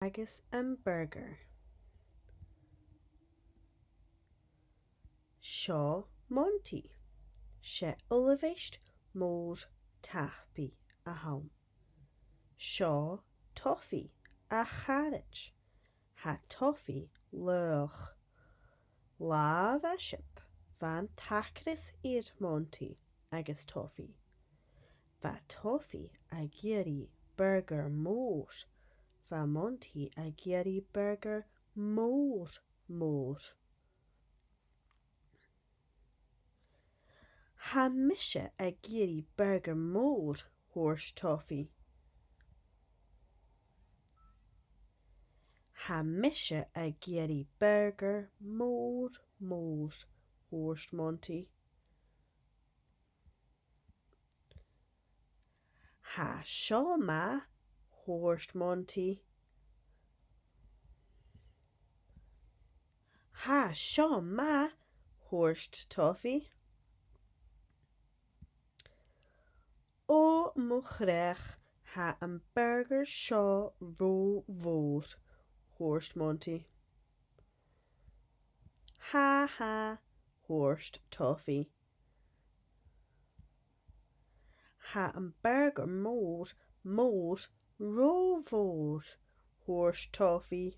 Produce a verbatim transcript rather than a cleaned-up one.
agus am burgair. Seo Monty. 'S e uilebheist mòr tapaidh a th' ann. Seo Toffee, a charaid. Tha Toffee laghach. Latha a bha siud, bha an t-acras air Monty agus Toffee. Bha Toffee ag iarraidh burgair mòr. Bha Monty ag iarraidh burgair mòr, mòr. Tha mise ag iarraidh burgair mòr, thuirt Toffee. Tha mise ag iarraidh burgair mòr, mòr, thuirt Monty. Tha seo math, thuirt Monty. Tha seo math, thuirt Toffee. Ò mo chreach, tha am burgair seo ro mhòr, thuirt Monty. Ha ha, thuirt Toffee. Tha am burgair mòr, mòr, ro mhòr, thuirt Toffee.